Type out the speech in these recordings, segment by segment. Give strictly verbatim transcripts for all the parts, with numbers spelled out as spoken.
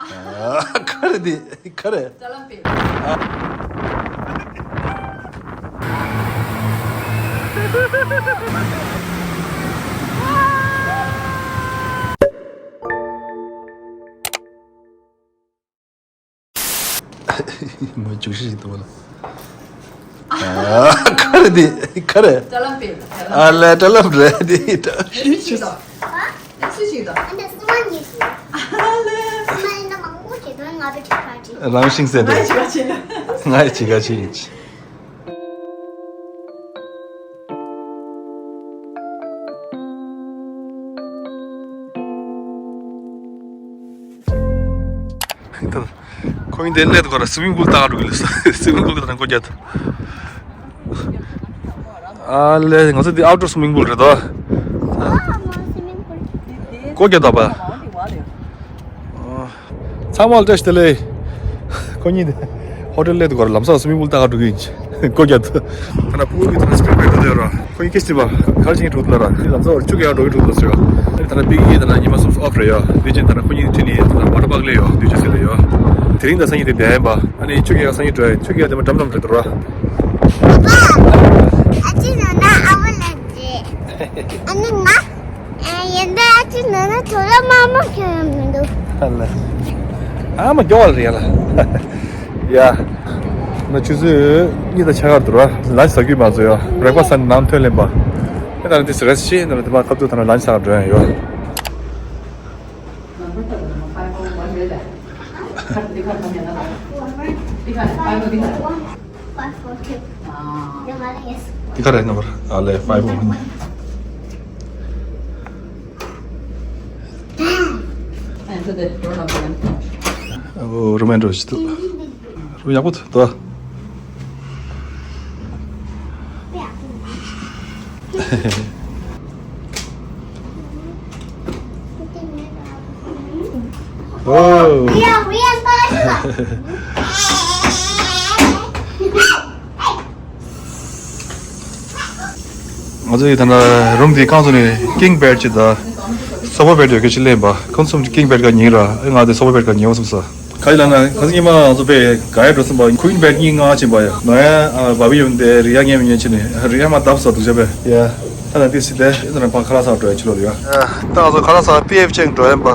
ག་རེ་འདི་ག་རེ། ཀྲ་ལམ་པེ། མོ་བཅུ་བཞི་ཞིག་འདུག་ལ། ག་རེ་འདི་ག་རེ། ཀྲ་ལམ་པེ། ཨ་ལེ་ཀྲ་ལམ་རེད་འདི། སུ་ཞིག་དང་། སུ་ཞིག་དང་། ཨ་ལེ། རང་ཤིང་ཟེར་འདུག་ང་ཡི་བྱེད་ག་ཆེ་ཡིན། ཁོ་ཡིན་དེ་སླེབས་འདུག་ག་ར། སི་ཝིམ་པུལ་ལྟ་ག་འགྲོ་གི་ལ། སི་ཝིམ་པུལ་གི་ད་ནང་སྒོ་བརྒྱབ་འདུག་ཨ་ལེ། ང་ཚོ་འདི་ཨའུ་ཊར་སི་ཝིམ་པུལ་རེད་དོ། སྒོ་བརྒྱབ་འདུག་པ། ཚང་མ་ལ་བཀྲ་ཤིས་བདེ་ལེགས། ཁོ་གཉིས་དེ་ཧོ་ཊེལ་སླེབས་འདུག་ག་ར། ལམ་སང་སི་ཝིམ་པུལ་ལྟ་ག་འགྲོ་གི་ཡིན། སྒོ་བརྒྱབ་འདུག་ད་ནང་ཕྲུ་གུ་གི་ད་ནང་སི་པིང་བྷེ་ཌི་འགྲོ་བསྡད་ཡོད་ར། ཁོ་གཉིས་སྐད་ཆ་དྲིས་པ། ག་རེ་བྱེད་མཁན་འགྲོ་འདུག་ལབ་ར། ལམ་སང་བཅུ་གི་ཡར་འགྲོ་གི་འགྲོ་འདུག་ཟེར་ཡ། ཨ་ནི་ད་ནང་པིག་ནིག་ད་ནང་ཉི་མ་གསུམ་ཨོཕ་རེད་ཡ། དེ་རྗེས་ད་ནང་ཁོ་གཉིས་ཁྲིད་ནས་ད་ནང་ཝ་ཊར་པཱག་སླེབས་ཡོད། དུས་ཆེན་ཟེར་ལ་ཡོད། དེ་རིང་དང་སང་ཉིན་དེ་བསྡད་ཡིན་པ། ཨ་ནི་བཅུ་གི་ཡར་སང་ཉིན་འགྲོ་ཡ། བཅུ་གི་ཡར་དེ་མ་འགྲམ་འགྲམ་རེད་འདུག་ར། ཨ་ཅེ་ནོ་ན་ཨ་བ་ལ་རེད། ཨ་ནི་ང་ཡིན་པས་ཨ་ཅེ་ནོ་ན་ཐོ་ར་མ་མ་ཁྱོད་མི་འདུག་ཨ་ལ། ཨ་མ་སྐྱོ་བ་རེད་ཡ་ལ། ཡ། ང་ཆུ་ཚོད་གཉིས་དང་ཕྱེད་ཀ་འདུག་ར། ལན་ཆི་ཟ་རྒྱུ་མ་བཟོ་ཡ། བྷེ་རེག་ཕ་སི་ནང་ཐོན་ལེན་པ། ཨེ་ད་ནི་དེ་རེ་སི་ཊི་བྱས་ནས་དེ་མ་ཁ་ཐུག་ད་ནི་ལན་ཆི་ཟ་འགྲོ་ཡ་ཡོད། འདི་ག་རེ་ནམ་བར། ཨ་ལེ་ཕའི་བྷི་ཨོ་ཝན། ཨོ་རུ་མེན་རོ་ཞིག་འདུག་རུ་ཡག་པོ་འདུག་ཨོ། ང་ཚོ་ཡི་ད་ལྟ་རུམ་འདིའི་ཁང་ཚོ་ནས་ཀིང་བེཌ་ཅིག་དང་སོ་ཕ་བེཌ་ཡོད་མཁན་ཅིག་ལེན་པ། ཁོང་ཚོ་ཀིང་བེཌ་ག་ཉིན་ར། ཨེ་ང་དེ་སོ་ཕ་བེཌ་ག་ཉིན་འོ་སོང་ས། ག་ཡི་ལ་ན་ཁ་སང་ཉི་མ་ང་ཚོ་པས་ག་ཡ་འགྲོ་སོང་པ། ཀུན་བེཌ་གཉིས་ལྔ་ཕྱིན་པ་ཡ། ནོ་ཡ་བ་བི་ཡོང་དེ་རི་ཡ་ངས་མི་ཉན་ཕྱིན་ནས་རི་ཡ་མ་བརྡབས་ས་འདུག་བྱས་པས་ཡ། ད་ལ་དེ་སི་དེ་ཨེ་ད་ལ་ཕ་ཁ་ལ་ས་འགྲོ་ཡ་ཕྱི་ལོགས་ལ་ཡ། ད་ང་ཚོ་ཁ་ལ་ས་པི་ཨེཕ་ཅེང་འགྲོ་ཡ་ཡིན་པ།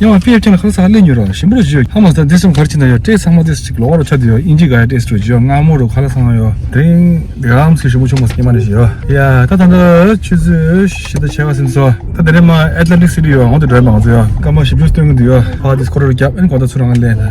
ཡང་པི་ཨེཕ་ཅེང་ལ་ཁ་ལ་ས་ལེན་ཡོད་ར། ཞིམ་པོ་ར་བཞི་ཡོད། ཧ་མ་ས་འདི་སོང་གར་ཕྱིན་ན་ཡོད། ཏྲེ་ཚང་མ་ཏེ་སི་ཅིག་ལོག་ར་ཆ་དེ་ཡོད། ཨིན་ཇི་ག་ཡ་ཏེ་སི་ཅིག་ཡོད། མངར་མོ་རུ་ཁ་ལ་ཚང་ཡོད། དེ་རིང་དེ་རམ་སི་ཞིམ་པོ་ཆུང་མ་སྐྱེ་མ་ནི་ཞིག་ཡོད། ཡ་ད་ད་ད་ཆུ་ཚོད་བཞི་དང་ཕྱེད་ཀ་ཟིན་སོང་། ད་དེ་རིང་མ་ཨེ་ཐ་ལེ་ཊིག་སི་ཊི་ཡོད། འོང་དུ་འགྲོ་མང་ཚོ་ཡོད། སྐར་མ་བཞི་བཅུ་སྟོན་གི་འདུག་ཡོད། ཕ་དེ་སི་ཁོ་ར་རུ་རྒྱབ་ཨེན་གོང་ད་ཚུར་རང་ལེན།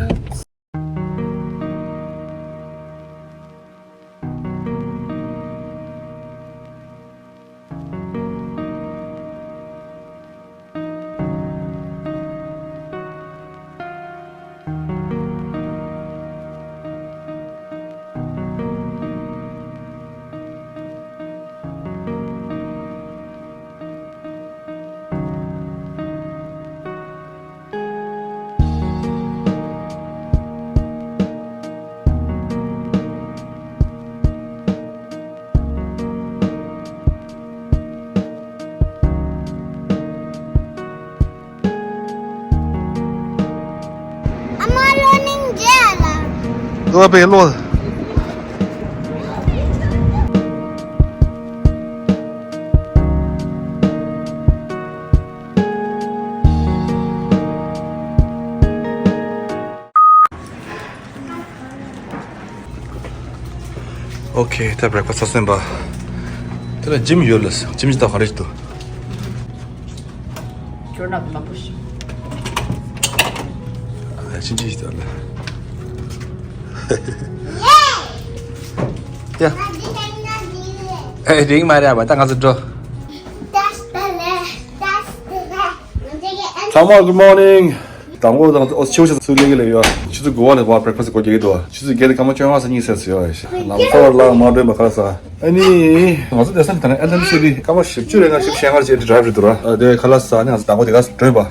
ཨ་མ་ལོ་ནིང་རྗེས་ལ། ལོ་པའི་ལོ། ཨོ་ཁེ། ད་བྷེ་རེག་ཕ་སི་ཚར་སོང་པ། དེ་ལ་ཇིམ་ཡོད་ལ། ཇིམ་ཅི་ད་ག་རེ་ཞིག་འདུག་ཁྱོད་ནག་ནག་པོ་ཞིག་ཨ་ཕྱིན་ཅི་ཞིག་ད་ལ། ཡ། ཨེ་རིང་མ་རེད་པ། ད་ང་ཚོ་འགྲོ། ཚང་མ་good morning། དང་པོ་དང་ཨོ་ཆེ་བོ་ཞིག་ཚུར་སླེབས་ཀྱི་ལས་ཡོད། ཆུ་ཚོད་དགུ་པ་ལ་བ་བྷེག་ཕ་སི་སྒོ་རྒྱག་གི་འདུག་ཆུ་ཚོད་བརྒྱད་དང་སྐར་མ་བཅོ་ལྔ་ཙམ་གཉིད་སད་སོང་ཡོད། ལམ་ཚོར་ལ་མ་འདྲེན་པ་ཁ་ས། ཨ་ནི་ང་ཚོ་དེང་སང་ད་ནི་ཨེ་ཐན་སི་ཊི་སྐར་མ་བཞི་བཅུ་རེ་ལྔ་བཞི་བཅུ་ཞེ་ལྔ་ཅིག་ཌི་རའིབ་རེད་འདུག་ར། དེ་ཁ་ལ་ས་ནི་ང་ཚོ་དང་པོ་དེ་ག་སེ་འགྲོ་ཡིན་པ།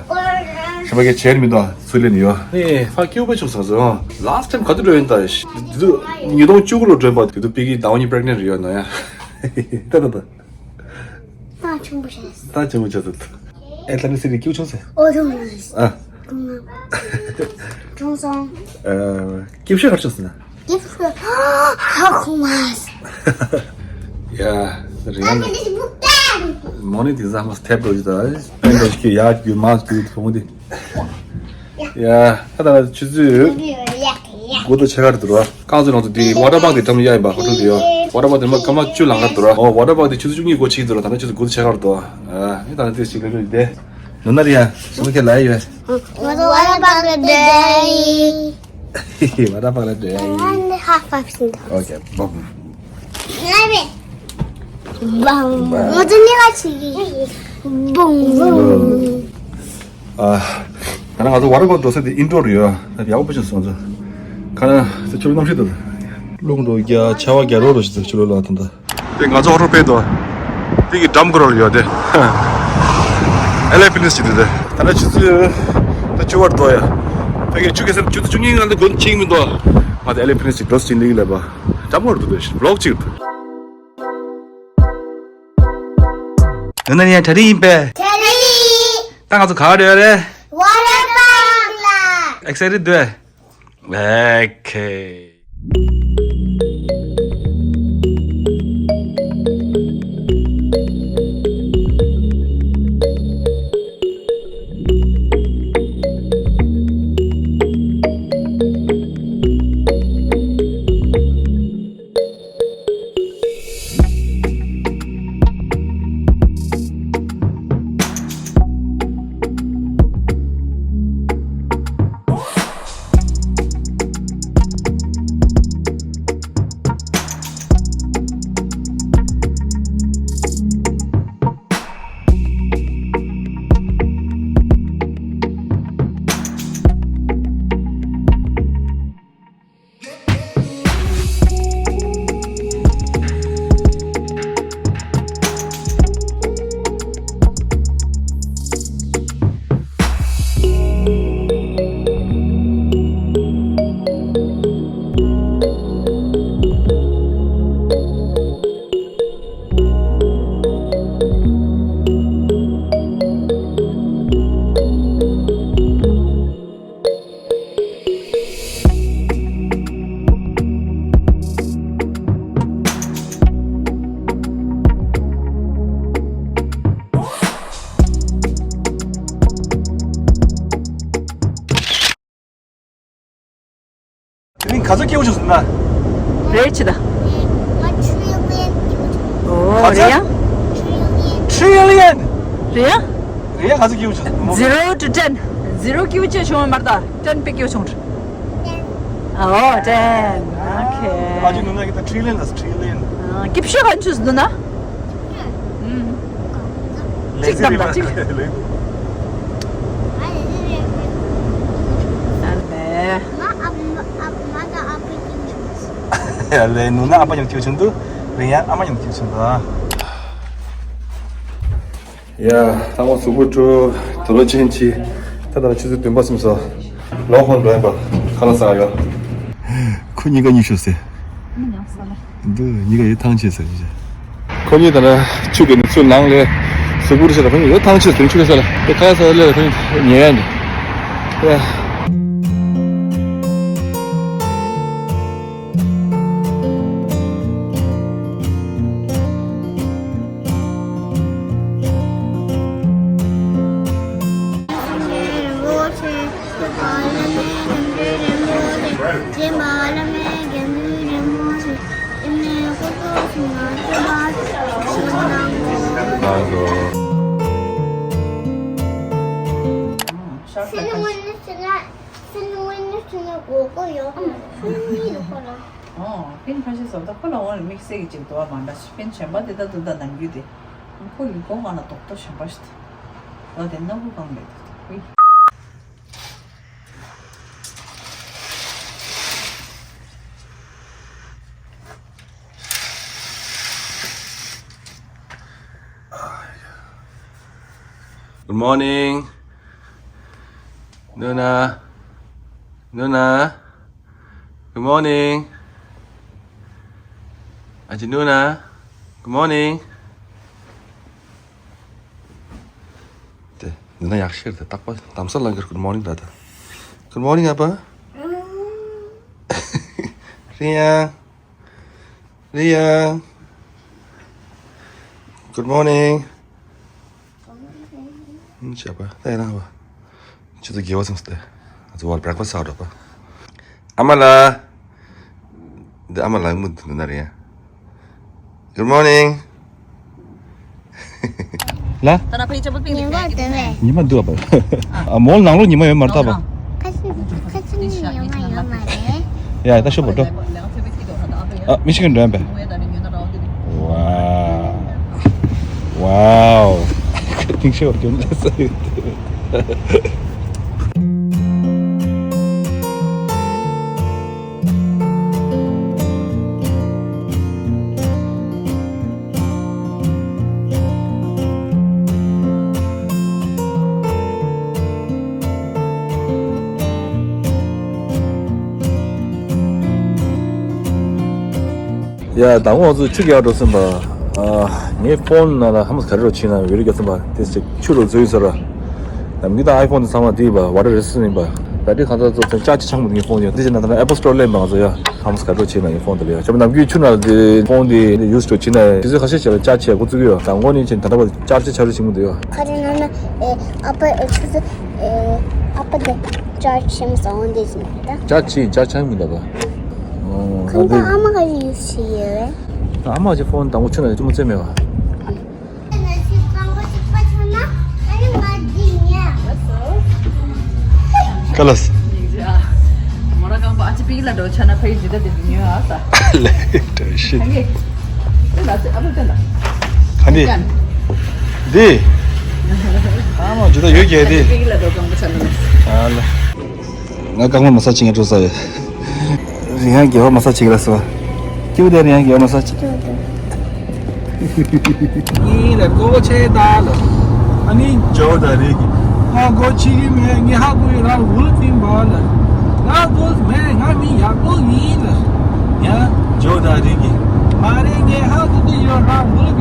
ཞིམ་པ་གས་བྱས་མི་འདུག་ཚུར་སླེབས་ནས་ཡོད། ནི་ཧ་སྐྱིད་པོ་བྱུང་སོང་ཟེར། ལ་སི་ཊ་ཊེམ་ག་དུས་འགྲོ་ཡིན་ད། དེ་དུས་ཉིས་སྟོང་བཅུ་དགུ་ལོ་འགྲོ་ཡིན་པ། དེ་དུས་པི་ཀི་ཟླ་བ་གཉིས་པི་རེག་ནེན་ཊི་རེད་ཡོད་ན་ཡ། ད་ད་ད། ད་ཆུང་པོ་བྱས། ད་ཆུང་པོ་བྱས་ད། ཨེ་ཐན་སི་ཊི་སྐྱིད་པོ་བྱུང་ཟེར། ཨོ་ཆུང་པོ་བྱས། ཨ། ཆུང་སོང་། ཨ། སྐྱིད་པོ་ག་རེ་བྱུང་ཟེར་ན། སྐྱིད་པོ་ཧ་གོ་མ་སོང་། ཡ། རེད་ཡ། མོ་ནི་དེང་སང་མ་ཐེབས་འགྲོ་གི་ད། ཕན་འགྲོ་གི་ཡ་རྒྱུ་མ་རྒྱུ་བུ་མོ་དེ། ཡ། ད་ད་ཆུ་ཚོད་དགུ་དང་ཕྱེད་ཀ་རེད་འདུག་ར། རྐང་ཚོད་ནང་དུ་དེ་ཝ་ཊར་པཱག་དེ་འགྲམ་གཡར་ཡིན་པ། ཧོ་ཊེལ་དེ་ཡོད། ཝ་ཊར་པཱག་དེ་མ་སྐར་མ་བཅུ་ལང་ག་འདུག་ར། ཨོ་ཝ་ཊར་པཱག་དེ་ཆུ་ཚོད་བཅུ་གཉིས་སྒོ་ཕྱེ་འདུག་ར། ད་ནི་ཆུ་ཚོད་དགུ་དང་ཕྱེད་ཀ་རེད་འདུག་ཨ་ཡི་ད་ནི་དེ་ཞིག་ལ་རེད་དེ། ནོ་ན་རེད་ཡ། ཞིག་ལ་ཁྱེད་ལ་ཡོད། ང་ཚོ་ཝ་ཊར་པཱག་ལ་འགྲོ་ཡིན། ཝ་ཊར་པཱག་ལ་འགྲོ་ཡིན། ཧ་ཧ་ཧ་ཧ། ཨོ་ཁེ། བུམ། ང་རེད། བུམ། ང་ཚོ་གཉིས་ཀ་ཞིག་ཡིན། བུམ། བུམ། ཨ། ད་ནང་ང་ཚོ་ཝ་ཊར་པཱག་འགྲོ་ས་དེ་ཨིན་ཌོར་ཡོད། ད་ཡག་པོ་བྱུང་སོང་ཚོ། ཁ་ན་ཚོ་ཆུ་གནམ་གཤིས་དང་རླུང་འགྲོ་རྒྱ་ཆར་པ་རྒྱ་རོ་རོ་ཞིག་ཚོ་ཆུ་ལོ་ལ་དང་ད། དེ་ང་ཚོ་ཧོ་ཊེལ་ཕེབས་དོ། དེ་གི་འགྲམ་ཁོ་ར་ལ་ཡོད་དེ། ཨེལ་ཨེ་ཕི་ནེ་སི་ཅིག་དེ་དེ། ད་ནང་ཆུ་ཚོད་ད་བཅུ་པར་འགྲོ་ཡ། ད་གི་ཆུ་ཁ་སང་ཆུ་ཚོད་བཅུ་གཉིས་ནང་དུ་དགོན་ཆིག་མི་འདུག་ང་ཚོ་ཨེལ་ཨེ་ཕི་ནེ་སི་ཅིག་འགྲོ་སི་ཅིག་ལིག་ལ་པ། འགྲམ་ཁོ་ར་འདུག་དེ་བི་ལོག་ཅིག་འདུག་ཡོད་ན་ཡང་གྲ་སྒྲིག་ཡིན་པས། གྲ་སྒྲིག་ཡིན། ད་ང་ཚོ་ག་པར་འགྲོ་ཡ་རེད། ཝ་ཊར་པཱག་ལ། ཨེག་སའི་ཊེཌ་འདུག་ཨེ། ཨོ་ཁེ། དེ་རིང་ག་ཚོད་སྐྱིད་པོ་བྱུང་སོང་ན། རེད་ཆི་ད། ཨོ་ག་ཚོད། རེད་ཡ། ཊི་རི་ལི་ཡན། རེད་ཡ། རེད་ཡ། ག་ཚོད་སྐྱིད་པོ་བྱུང་སོང་། Zero to ten. Zero སྐྱིད་པོ་ཅི་བྱུང་བ་མ་རེད་ད། ཊེན་དཔེ་སྐྱིད་པོ་བྱུང་། ཨོ་ཊེན། ཨོ་ཁེ། ཨ་ཅེ་ནུ་ན་གི་ད་ཊི་རི་ལི་ཡན་ལ་ཊི་རི་ལི་ཡན། སྐྱིད་ཤོས་ག་ཚོད་བྱུང་སོང་ན། གཅིག་ཙམ་དང་གཅིག་ཨ་ལས། ཨ་ལས་ནུ་ན་ཨ་ཕ་མཉམ་སྐྱིད་བྱུང་འདུག་རེད་ཡ། ཨ་མ་མཉམ་སྐྱིད་བྱུང་འདུག་ཡ། ཐང་བ་གཟུགས་པོ་དྲོ། དུ་ལོ་ཆེན་ཆི། ད་ལྟ་ཆུ་ཚོད་བདུན་པ་ཟིན་སོང་། ལོག་ཧོན་འགྲོ་ཡིན་པ། ཁ་ལག་ཟ་ཡོད། ཁོ་གཉིས་ཀ་གཉིད་ཤོར་སོང་། འདི་གཉིས་ཀ་ཡིད་ཐང་ཆད་ཟེར་གྱི། ཁོ་གཉིས་ད་ལྟ་ཆུ་གི་ནི་ཚུར་ནང་ལ་གཟུགས་པོ་རུ་ཆད་ལ། ཁོ་གཉིས་ཡིད་ཐང་ཆད་ཟེར། ཆུ་ག་ས་ལ་དེ་ཁ་ས་ལ་ཁོ་གཉིས་ཉལ་ཡ་འདི། ཡ། ཨོ། ཕིན་ཁ་ཤས་སོ་ད་ཁོ་ལ་འོང་ལ་དམིགས་བསལ་གྱི་ཅིག་འདུག་བ་མ་འདྲ། ཕིན་གཞན་པ་དེ་ད་དུ་ད་ནམ་རྒྱུན་དེ། ཁོ་ལུས་ཁོ་ཁང་ལ་རྡོག་རྡོག་གཞན་པ་ཞིག་འདུག་དེ་སྣ་ཁུག་གང་རེད་འདུག Good morning. Nuna. Nuna. Good morning. Aunty Nuna. Good morning. དེ་འདི་ན་ཡག་ཤེར་དེ་རྟག་པར་དམ་ས་ལང་གིར་good morning ལབ་ད། Good morning ཨ་ཕ། རི་ཡང་། རི་ཡང་། Good morning. ཨུམ། བྱས་པ་ལྟ་ཡ་རང་བ། ཆུ་ཚོད་བརྒྱད་པ་སོང་སྟེ། ང་ཚོ་བར་breakfast ཟ་འགྲོ་པ། ཨ་མ་ལགས། འདི་ཨ་མ་ལགས་མུ་འདི་ན་རེད་ཡ། Good morning. ལ། ཉི་མ་འདུག་པ། ཨ་མོལ་ནང་ལོགས་ཉི་མ་ཡོད་མ་རེད་ད་པ། ཁ་ཤས་ཁ་ཤས་ནི་ཉི་མ་ཡོད་མ་རེད། ཡ་ད་ཤོད་པ་འགྲོ། ཨ་མི་ཤི་གི་འགྲོ་ཡ་པས། Wow. Wow. Thank you. ཡ། དང་པོ་ང་ཚོ་ཆུ་རྒྱག་འགྲོ་ཟིན་པ། ཨ། ངའི་ཕོན་ནང་ལ་ཧ་མ་ག་རེ་རོ་ཕྱིན་ན་བི་ཌི་ཡོ་རྒྱག་ཟིན་པ་དེ་ཅིག་ཆུ་རུ་འཛུལ་ཡོད་ས་ར། ནམ་རྒྱུན་ད་ཨའི་ཕོན་དེ་ཚང་མ་དེ་ཡིན་པ་ཝ་ཊར་རེ་སི་སི་ཊེན་ཊི་ཡིན་པ། ད་དེ་གང་ཚ་ཚོ་ཚན་ཅར་ཅི་ཆང་མོ་དེ་ངའི་ཕོན་ཡོད་དེ་ཅི་ན་ད་ན་ཨེ་པལ་སི་ཊོར་ལེན་པ་ང་ཚོ་ཡ་ཧ་མ་ག་རེ་རོ་ཕྱིན་ན་ངའི་ཕོན་དེ་ལ་ཡ་ཆ་མ་ནམ་རྒྱུན་ཆུ་ནང་དེ་ཕོན་དེ་ཡུ་སི་རོ་ཕྱིན་ན་དེ་ཚོ་ཁ་ཤས་བྱས་པ་ཅར་ཅི་བྱས་འགོ་བཙུགས་ཡོད། ད་འགོ་ནས་ཕྱིན་ད་ལྟ་བ་ཅར་ཅི་ཆ་རུ་ཕྱིན་མོ་དེ་ཡོད། ཁ་རེ་ན་ན་ཨེ་ཨ་པ་ཨེ་ཆུ་ཚོད། ཨ་ཕ་དེ་ཅར་ཇི་ཆེན་པོ་ཟ་འོང་དེ་ཟིན་ད། ཅར་ཇི་ཅར་ཆང་མི་འདུག་པ། ཁོང་ཚོ་ཨ་མ་ག་རེ་ཡུ་སི་བྱེད་ཡོད་རེད། ཨ་མ་གི་ཕོན་དང་པོ་ཆུ་ནང་ལ་ཅུང་མ་བཙལ་མེད་པ། ཀ་ལ་སི། མོ་ར་རྐང་པ་ཨ་ཅེ་པིག་ལ་འགྲོ་ཆ་ན་ཕ་གི་ཇི་ལྟ་དེ་ཉོས་ཨ་ས། ལེ་ཏྲ་ཤི། ཨ་ནི། འདི། ཨ་མ་ཇི་ལྟ་ཡོད་ཀྱི་འདི། ཨ་ལ། ང་རྐང་པ་མ་ས་ཆིང་ཡ་འགྲོ་ས་ཡོད། རིང་ཡང་རྒྱལ་བ་མ་ས་ཆིང་ལ་སོ། ཀྱུ་དེ་རིང་ཡང་རྒྱལ་བ་མ་ས་ཆིང་། ཡིན་ལ་ཀོ་ཆེ་ད་ལ། ཨ་ནི་ཇོ་ད་རིག་གི། ང་གོ་ཆི་གི་མེད་ངས་ཧ་གོ་ཡི་རང་འུལ་ཏིང་བ་ལ། ང་གོ་མེད་ང་མི་ཡག་པོ་ཡིན་ལ། ཡ་ཇོ་ད་རིག་གི། མ་རེད་ངས་ཧ་གོ་གི་ཡོད་རང་འུལ་